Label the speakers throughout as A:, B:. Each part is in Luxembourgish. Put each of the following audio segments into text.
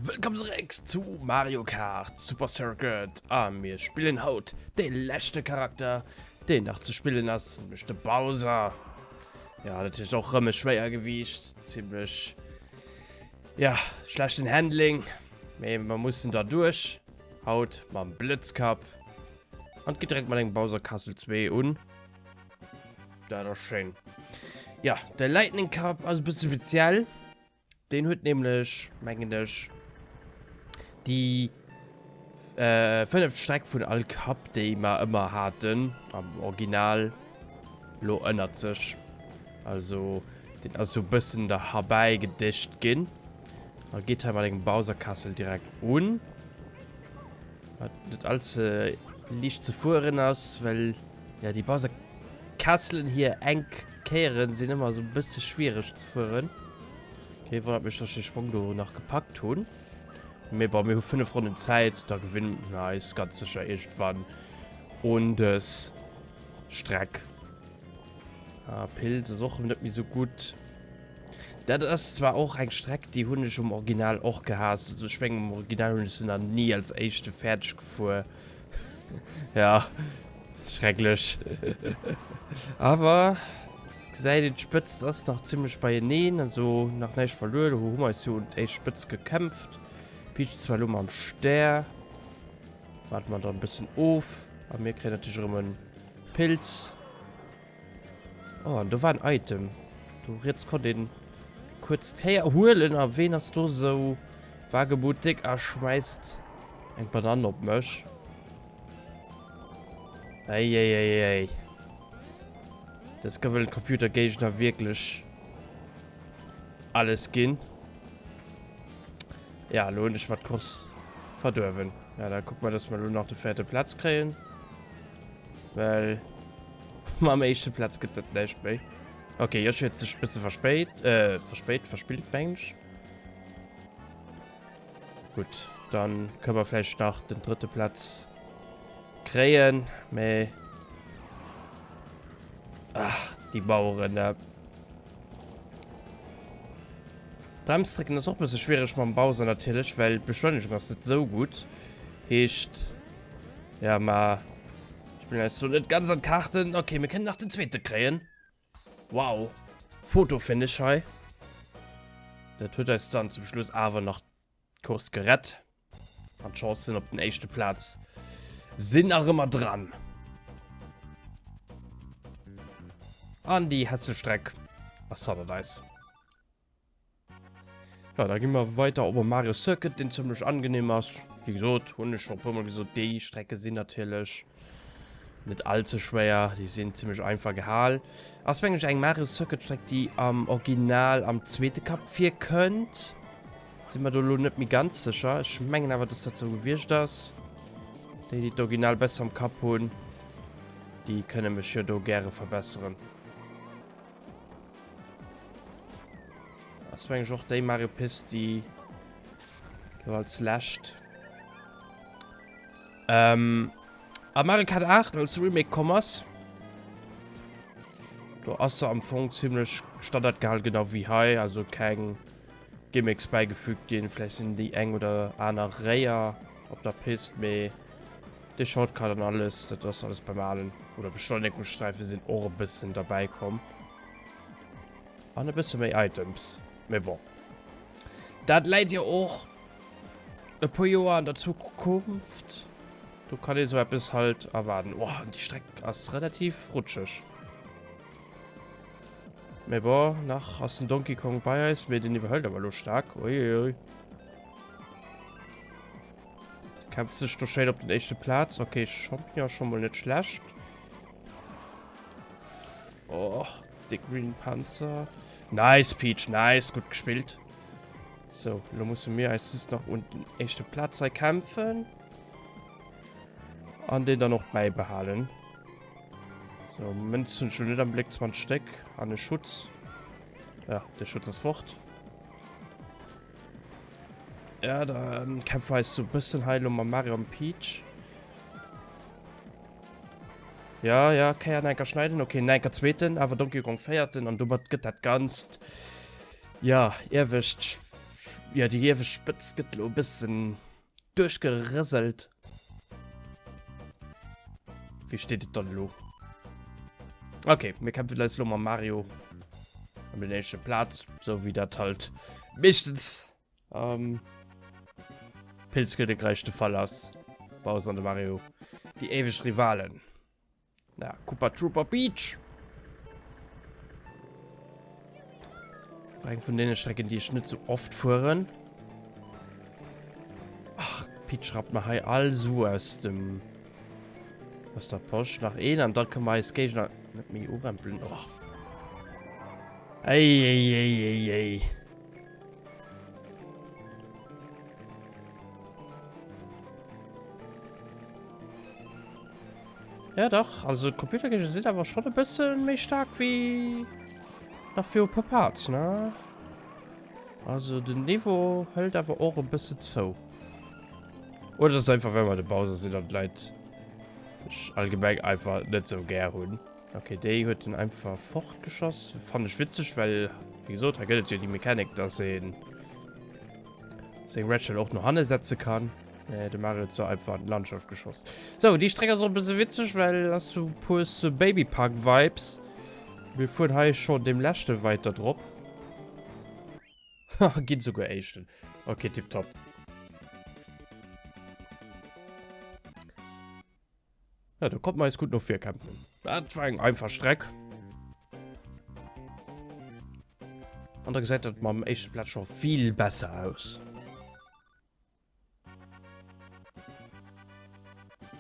A: Wëllkomm zeréck zu Mario Kart Super Circuit a mir spillen haut dee leschte Charakter, deen nach ze spillen ass, nämlech de Bowser. Ja, natierlech och rëm e Schwéiergewiicht, zimmlech, ja, schlechten Handling, mee mer mussen da duerch. Haut mam Blëtzkapp an et geet direkt mat engem Bowser Castle 2 un. Dat ass schéin. Ja, de Lightning Cup ass e bësse speziell. Deen huet nämlech, mengen ech, déi äh, fënneft Streck vun all Cup, déi mer ëmmer haten am Original, lo ënnert sech. Also, deen ass sou e bëssen der herbäi gedicht ginn. A geet hei mat engem Bowser Castle direkt un. Wat net allze liicht ze fueren ass, well ja, déi Bowser Castlen hier enk Kéieren sinn ëmmer esou e bësse schwiereg ze fueren. Okay, wonnert mech, dass ech de Sprong do nach gepackt hunn. Mee bon, mir hu 5 Ronnen Zäit, da gewinne mer eis ganz sécher iergendwann un dës Streck. Ah, Pilz ass och net méi sou gutt. Dat ass zwar och eng Streck, déi hunn ech um Original och gehaasst. Also ech mengen, um Original hunn ech se nach ni als éischte fäerdeg gefuer. Ja, schrecklech. Awer gesäit een, d'Spëtzt ass nach zimmlech beieneen, also nach näischt verluer. Do hu mer eis jo un d'éischt Spëtzt gekämpft. Peach zwar elo mam Stär. Waarde mer dann e bëssen of. A mir kréien natierlech erëm e Pilz. Oh, an do war en Item. Do riets konnt een kuerz d'Kéier huelen. A ween ass do sou wagemutig a schmäisst eng Banann op mech? Eieieiei. Dës Kéier wëll den Computergéigner wierklech alles ginn. Ja, elo hunn ech mer d'Course verduerwen. Ja, da kucke mer, dass mer elo nach de véierte Platz kréien. Well mam éischte Platz gëtt dat näischt méi. Okay, Yoshi huet sech e bësse verspéit, äh, verspéit, verspillt, mengen ech. Gutt, dann kënne mer vläicht nach den drëtte Platz kréien, mee ach, déi Maueren da. Bremsstrecken ass och e bësse schwiereg mam Bowser natierlech, well d'Beschleunegung ass net esou gutt. Heescht. Ja, ma spillen eis do net ganz an d'Kaarten. Okay, mir kënnen nach den zweete kréien. Wow. Fotofinish hei. Dat huet eis dann zum Schluss awer nach d'Course gerett. An d'Chancen op den éischte Plaz sinn nach ëmmer dran. An déi Hesselstreck ass hannert eis. Ja, da gi mer weiter op e Mario Circuit, deen zimmlech angenehm ass. Wéi gesot, hunn ech scho e puermol gesot, déi Strecke sinn natierlech net all ze schwéier, déi sinn zimmlech einfach gehal. Ass mengen ech eng Mario Circuit Streck, déi am Original am zweete Cup virkënnt. Sinn mer do elo net méi ganz sécher. Ech mengen awer, dass dat sou gewiescht ass. Déi, déi d'Original besser am Kapp hunn, déi kënne mech jo do gäre verbesseren. Ass meng ech och déi Mario Pist, déi do als lescht. Ähm, a Mario Kart 8 als Remake komm ass. Do ass se am Fong zimmlech Standard gehal, genau wéi hei, also keng Gimmicks bäigefügt ginn. Vläicht sinn déi eng oder aner Réier op der Pist, mee de Shortcut an alles, dat ass alles beim Alen. Oder Beschleunigungsstreife sinn och e bëssen derbäi komm. An e bësse méi Items. Mee bon. Dat läit jo och e puer Joer an der Zukunft. Do kann ee sou eppes halt erwaarden. Oh, an déi Streck ass relativ rutscheg. Mee bon, nach ass den Donkey Kong bei eis. Mee den iwwerhëlt awer elo staark. Uiuiui. Kämpft sech do schéin op den éischte Plaz. Okay, Champignon scho mol net schlecht. Oh, de Green Panzer. Nice, Peach, nice. Gut gespielt. So, lo musse mir eis just nach un den éischte Platz hei kämpfen. An den dann och bäibehalen. So, Münz hunn ech lo net am Bléck. 20 Stéck an e Schutz. Ja, de Schutz ass fort. Ja, dann kämpfen wir eis so e bëssen hei lo mam Mario an Peach. Ja, ja, Kéier an enker schneiden. Okay, enker zweeten, awer Donkey Kong véierten an domat gëtt dat Ganzt, ja, iewescht. Ja, déi iewescht Spëtz gëtt elo e bëssen duerchgerëselt. Wéi steet et dann elo? Okay, mir kämpfen eis elo mam Mario ëm den éischte Plaz, sou wéi dat halt meeschtens am Pilzkönigreich de Fall ass. Bowser an de Mario, déi éiweg Rivalen. Na, Koopa Troopa Beach. Och eng vun deene Strecken, déi ech net sou oft fueren. Ach, Peach rappt mer hei all Su aus dem aus der Posch. Nach een an da kënne mer eis Géigner net méi urempelen. Och. Ei, ei, ei, ei, ei. Ja dach, also d'Computergéigner sinn awer schonn e bësse méi staark wéi nach viru puer Parts, ne? Also den Niveau hëlt awer och e bësse zou. Oder ass einfach well mer de Bowser sinn an d'Leit mech allgemeng einfach net sou gär hunn. Ok, déi huet en einfach fortgeschoss. Fannen ech witzeg, well wéi gesot, hei gëtt et jo déi Mechanik, dass een seng Red Shell och no hanne setze kann. Nee, de Mario huet se einfach an d'Landschaft geschoss. So, déi Streck ass och e bësse witzeg, well ass so puer Baby Park Vibes. Mir fueren hei schon dem leschte weiter drop. Ginn souguer éischten. Okay, tipptopp. Ja, do konnte mer eis gutt no vir kämpfen. Dat war eng einfach Streck. An da gesäit dat mam éischte Platz scho vill besser aus.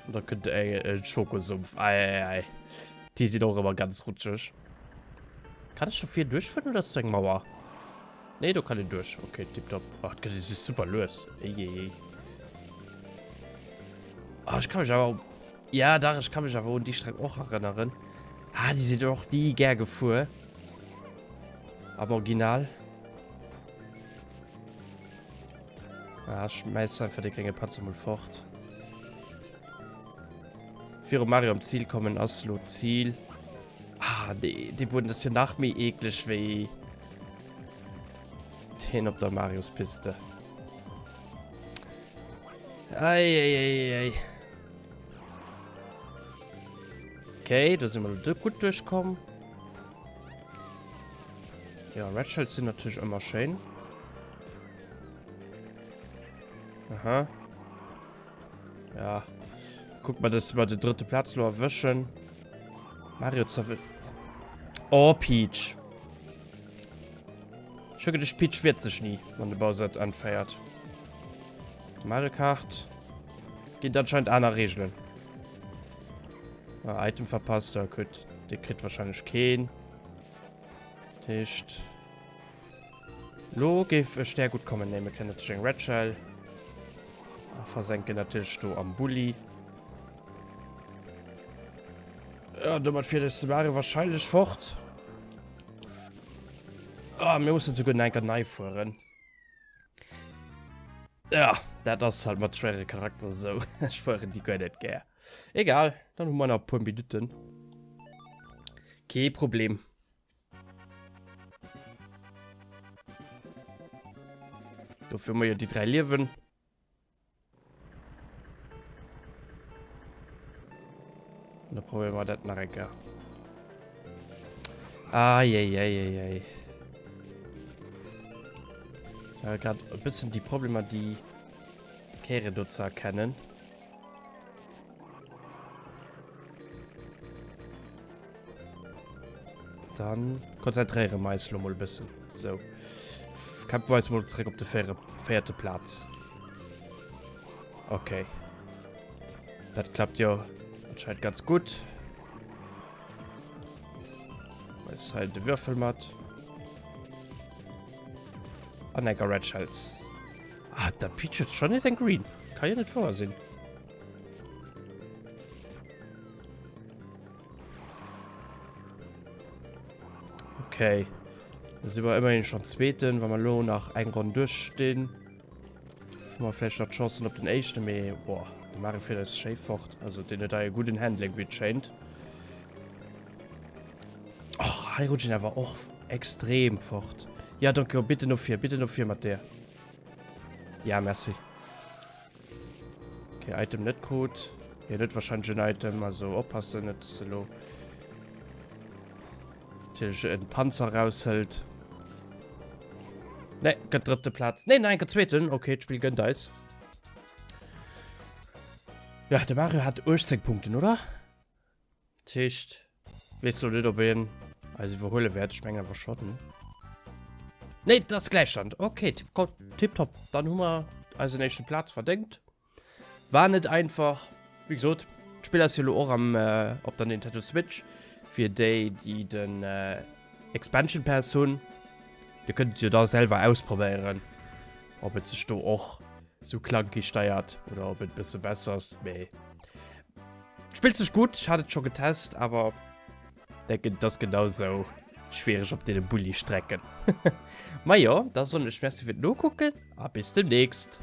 A: Und da kënnt e äh, Schokosumpf. Ei, ei, ei. Die sinn och ëmmer ganz rutscheg. Kann ech do vir duerchfueren oder ist do eng Mauer? Nee, do kann een duerch. Okay, tipptopp. Ach, dat ist super lues. Ei, ei, ei. Ah, ich kann mich awer... Ja, dach, ich kann mich awer un déi Streck och erënneren. Ah, déi sinn och ni gär gefuer. Am Original. Ah, schmeiß einfach de grénge Panzer mol fort. Virum Mario am Ziel kommen ass lo Ziel. Ah, nee, dee Bueden ass jo nach méi eekleg wéi deen op der Marios-Piste. Ei, ei, ei, ei. Okay, do si mer lo gutt duerchkomm. Ja, Red Shells sinn natierlech ëmmer schéin. Aha. Ja. Guck mal, dass wir die dritte Platz lo erwischen. Mario zerwi. Oh, Peach. Ich hoffe, dich Peach wird sich nie, wann de Bowser entfeiert. Mario Kart geht anscheinend aner Regeln. Ah, Item verpasst, ja gut. Der kriegt wahrscheinlich keinen. Tisch. Lo géif e Stär gutt kommen. Nee, mir kréien natierlech eng Red Shell. A versenken natierlech do am Bulli. Ja, domat fiert eis de Mario wahrscheinlech fort. Ah, mir mussen souguer nach eng Kéier nei fueren. Ja, dat ass halt mat schwéiere Charakter esou. Ech fueren déi guer net gär. Egal, dann hu mer nach e puer Minutten. Kee Problem. Dofir hu mer jo déi 3 Liewen. Da probéiere mer dat nach eng Kéier. Eieieiei. Ja, grad e bëssen déi Problemer, déi Kéieren do ze erkennen. Dann konzentréiere mer eis lo mol e bëssen. Sou. Kämpfe mer eis mol zeréck op de véierte Plaz. Okay. Dat klappt jo anscheinend ganz gutt. Eis hei de Würfel mat. An enker Red Shells. Ah, der Peach huet schon nees eng Green. Kann jo net wouer sinn. Okay. Da si mer ëmmerhin schon Zweeten. Wa mer lo nach eng Ronn duerchstinn, hu mer vläicht nach d'Chancen op den Éischten. Mee, boah, de Mario fiert eis schéi fort. Also, deen huet hei e gudden Handling, wéi et schéint. Och, hei rutscht een awer och extrem fort. Ja, Donkey Kong, bitte no vir, bitte no vir mat dir. Ja, merci. Okay, Item net krut. Hien huet wahrscheinlech en Item, also oppassen, net dass elo natierlech en Panzer raushëlt. Ne, gëtt drëtte Plaz. Nee, nein, gëtt zweeten. Okay, d'Spill gënnt eis. Ja, de Mario hat 18 Punkten, oder? Dat heescht, weess lo net, ob een eis iwwerhuele wäert. Ech mengen awer schonn. Nee, dat ass Gläichstand. Okay, tipptopp. Dann hu mer eisen éischte Plaz verdéngt. War net einfach. Wéi gesot, d'Spill ass jo lo och am, op der Nintendo Switch. Fir déi, déi den Expansion Pass hunn. Dir kënnt et jo da selwer ausprobéieren, ob et sech do och sou clunky steiert oder ob et bësse besser ass. Mee spillt sech gutt, ech hat et scho getest, awer denken et ass genau sou schwiereg op deene Bulli-Strecken. Ma jo, da soen ech Merci fir d'Nokucken a bis demnächst.